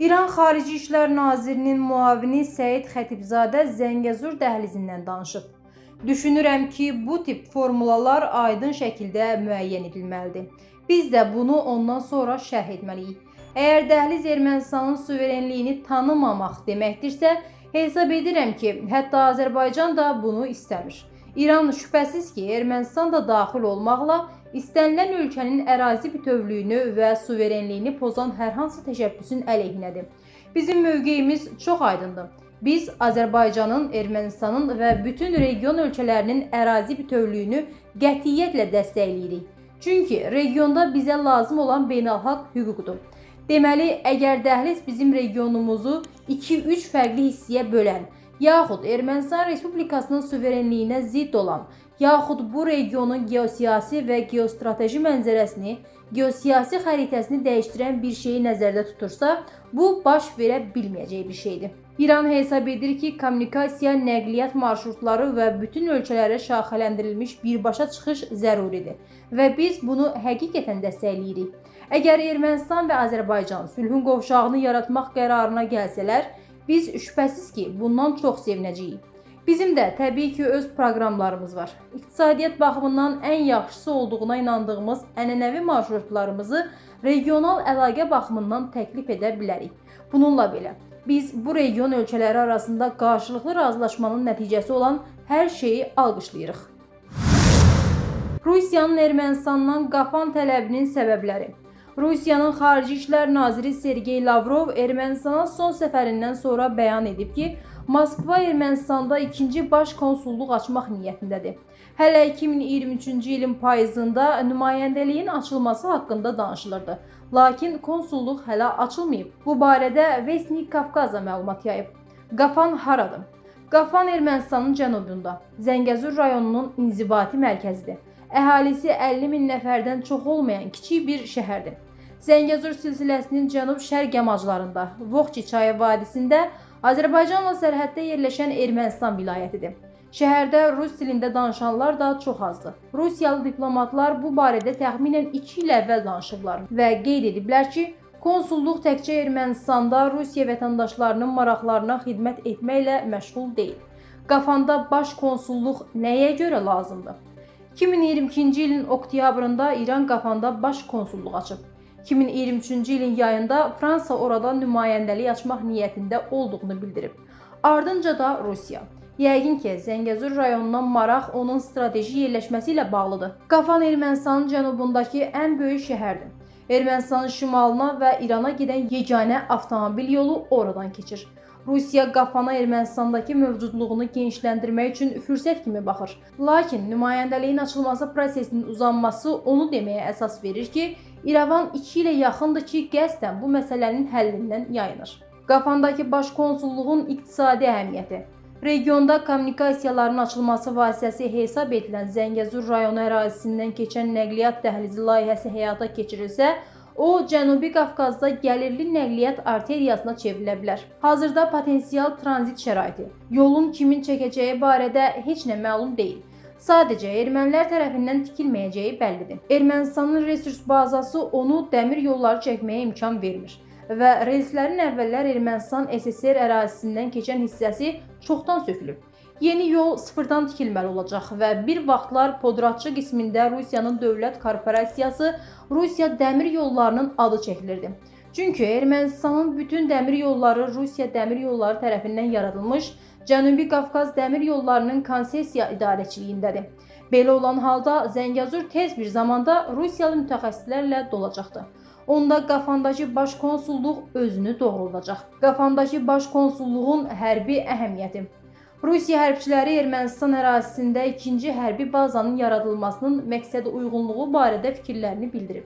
İran Xarici İşlər Nazirinin müavini Səid Xətibzadə Zəngəzur dəhlizindən danışıb. Düşünürəm ki, bu tip formulalar aydın şəkildə müəyyən edilməlidir. Biz də bunu ondan sonra şərh etməliyik. Əgər dəhliz Ermənistanın suverenliyini tanımamaq deməkdirsə, hesab edirəm ki, hətta Azərbaycan da bunu istəmir. İran şübhəsiz ki, Ermənistan da daxil olmaqla istənilən ölkənin ərazi bütövlüyünü və suverenliyini pozan hər hansı təşəbbüsün əleyhinədir. Bizim mövqeyimiz çox aydındır. Biz Azərbaycanın, Ermənistanın və bütün region ölkələrinin ərazi bütövlüyünü qətiyyətlə dəstəkləyirik. Çünki regionda bizə lazım olan beynəlxalq hüquqdur. Deməli, əgər dəhliz bizim regionumuzu 2-3 fərqli hissəyə bölən, yaxud Ermənistan Respublikasının suverenliyinə zidd olan, yaxud bu regionun geosiyasi və geostrateji mənzərəsini, geosiyasi xəritəsini dəyişdirən bir şeyi nəzərdə tutursa, bu baş verə bilməyəcək bir şeydir. İran hesab edir ki, kommunikasiya, nəqliyyat marşrutları və bütün ölkələrə şaxələndirilmiş birbaşa çıxış zəruridir və biz bunu həqiqətən dəstəkləyirik. Əgər Ermənistan və Azərbaycan sülhün qovşağını yaratmaq qərarına gəlsələr, biz şübhəsiz ki, bundan çox sevinəcəyik. Bizim də təbii ki, öz proqramlarımız var. İqtisadiyyat baxımından ən yaxşısı olduğuna inandığımız ənənəvi marşrutlarımızı regional əlaqə baxımından təklif edə bilərik. Bununla belə, biz bu region ölkələri arasında qarşılıqlı razılaşmanın nəticəsi olan hər şeyi alqışlayırıq. Rusiyanın Ermənistandan Qafan tələbinin səbəbləri. Rusiyanın Xarici İşlər Naziri Sergey Lavrov Ermənistana son səfərindən sonra bəyan edib ki, Moskva Ermənistanda ikinci baş konsulluq açmaq niyyətindədir. Hələ 2023-cü ilin payızında nümayəndəliyin açılması haqqında danışılırdı. Lakin konsulluq hələ açılmayıb. Bu barədə Vestnik Kavkaza məlumat yayıb. Qafan haradır? Qafan Ermənistanın cənubunda, Zəngəzur rayonunun inzibati mərkəzidir. Əhalisi 50 min nəfərdən çox olmayan kiçik bir şəhərdir. Zəngəzur silsiləsinin cənub-şərq yamaclarında, Voxçi çayı vadisində Azərbaycanla sərhəddə yerləşən Ermənistan vilayətidir. Şəhərdə rus dilində danışanlar da çox azdır. Rusiyalı diplomatlar bu barədə təxminən 2 il əvvəl danışıblar və qeyd ediblər ki, konsulluq təkcə Ermənistanda Rusiya vətəndaşlarının maraqlarına xidmət etməklə məşğul deyil. Qafanda baş konsulluq nəyə görə lazımdır? 2022-ci ilin oktyabrında İran Qafanda baş konsulluq açıb. 2023-cü ilin yayında Fransa orada nümayəndəlik açmaq niyyətində olduğunu bildirib. Ardınca da Rusiya. Yəqin ki, Zəngəzur rayonuna maraq onun strateji yerləşməsi ilə bağlıdır. Qafan Ermənistanın cənubundakı ən böyük şəhərdir. Ermənistanın şimalına və İrana gedən yeganə avtomobil yolu oradan keçir. Rusiya Qafana Ermənistandakı mövcudluğunu genişləndirmək üçün fürsət kimi baxır. Lakin nümayəndəliyin açılması prosesinin uzanması onu deməyə əsas verir ki, İrəvan 2 ilə yaxındır ki, qəsdən bu məsələnin həllindən yayınır. Qafandakı baş konsulluğun iqtisadi əhəmiyyəti. Regionda kommunikasiyaların açılması vasitəsi hesab edilən Zəngəzur rayonu ərazisindən keçən nəqliyyat dəhlizi layihəsi həyata keçirilsə, o Cənubi Qafqazda gəlirli nəqliyyat arteriyasına çevrilə bilər. Hazırda potensial tranzit şəraiti, yolun kimin çəkəcəyi barədə heç nə məlum deyil. Sadəcə ermənilər tərəfindən tikilməyəcəyi bəllidir. Ermənistanın resurs bazası onu dəmir yolları çəkməyə imkan vermir və relslərin əvvəllər Ermənistan SSR ərazisindən keçən hissəsi çoxdan sökülüb. Yeni yol sıfırdan tikilməli olacaq və bir vaxtlar podratçı qismində Rusiyanın dövlət korporasiyası Rusiya Dəmir Yollarının adı çəkilirdi. Çünki Ermənistanın bütün dəmir yolları Rusiya Dəmir Yolları tərəfindən yaradılmış Cənubi Qafqaz Dəmir Yollarının konsessiya idarəçiliyindədir. Belə olan halda Zəngəzur tez bir zamanda Rusiyalı mütəxəssislərlə dolacaqdır. Onda Qafandakı baş konsulluq özünü doğruldacaq. Qafandakı baş konsulluğun hərbi əhəmiyyəti. Rusiya hərbçiləri Ermənistan ərazisində ikinci hərbi bazanın yaradılmasının məqsədə uyğunluğu barədə fikirlərini bildirib.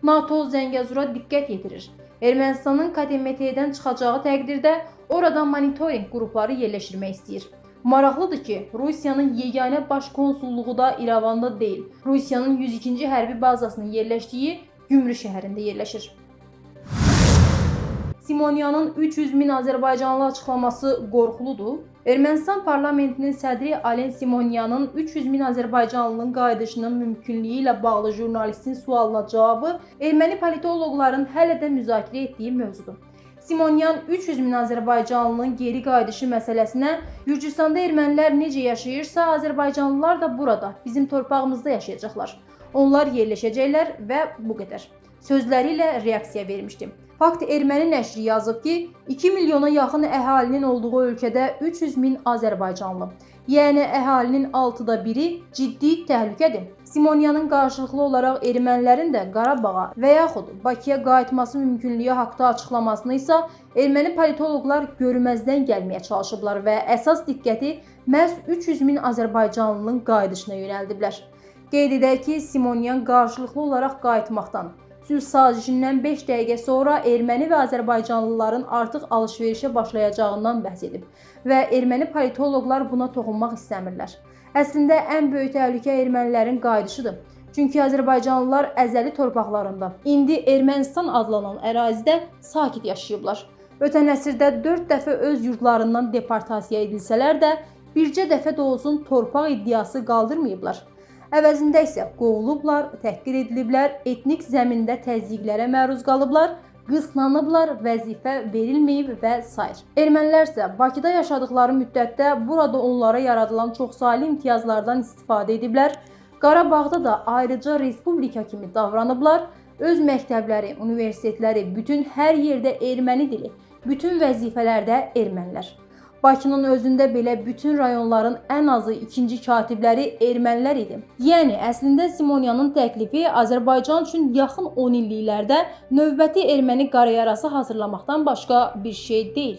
NATO Zəngəzura diqqət yetirir. Ermənistanın KDMT-dən çıxacağı təqdirdə orada monitorinq qrupları yerləşdirmək istəyir. Maraqlıdır ki, Rusiyanın yeganə baş konsulluğu da İrəvanda deyil, Rusiyanın 102-ci hərbi bazasının yerləşdiyi Gümrü şəhərində yerləşir. Simonyanın 300 min Azərbaycanlı açıqlaması qorxuludur. Ermənistan parlamentinin sədri Alen Simonyanın 300 min Azərbaycanlının qayıdışının mümkünlüyü ilə bağlı jurnalistin sualına cavabı erməni politoloqların hələ də müzakirə etdiyi mövzudur. Simonyan 300 min azərbaycanlının geri qayıdışı məsələsinə Gürcüstanda ermənilər necə yaşayırsa, azərbaycanlılar da burada, bizim torpağımızda yaşayacaqlar. Onlar yerləşəcəklər və bu qədər. Sözləri ilə reaksiya vermişdi. Fakt erməni nəşri yazıb ki, 2 milyona yaxın əhalinin olduğu ölkədə 300 min azərbaycanlı, yəni əhalinin 1/6-ı ciddi təhlükədir. Simonyanın qarşılıqlı olaraq ermənilərin də Qarabağa və yaxud Bakıya qayıtması mümkünlüyü haqda açıqlamasını isə erməni politoloqlar görməzdən gəlməyə çalışıblar və əsas diqqəti məhz 300 min azərbaycanlının qayıdışına yönəldiblər. Qeyd edək ki, Simonyan qarşılıqlı olaraq qayıtmaqdan, sülh sazişindən 5 dəqiqə sonra erməni və azərbaycanlıların artıq alış-verişə başlayacağından bəhs edib və erməni politoloqlar buna toxunmaq istəmirlər. Əslində ən böyük təhlükə ermənilərin qayıdışıdır. Çünki azərbaycanlılar əzəli torpaqlarında, indi Ermənistan adlanan ərazidə sakit yaşayıblar. Ötən əsrdə 4 dəfə öz yurdlarından deportasiya edilsələr də, bircə dəfə də olsun torpaq iddiası qaldırmayıblar. Əvəzində isə qovulublar, təhqir ediliblər, etnik zəmində təzyiqlərə məruz qalıblar, qısnanıblar, vəzifə verilməyib və sair. Ermənilər isə Bakıda yaşadıkları müddətdə burada onlara yaradılan çoxsaylı imtiyazlardan istifadə ediblər, Qarabağda da ayrıca respublika kimi davranıblar, öz məktəbləri, universitetləri, bütün hər yerdə erməni dili, bütün vəzifələrdə ermənilər. Bakının özündə belə bütün rayonların ən azı ikinci katibləri ermənilər idi. Yəni əslində Simonyanın təklifi Azərbaycan üçün yaxın 10 illiklərdə növbəti erməni qarayarası hazırlamaqdan başqa bir şey deyil.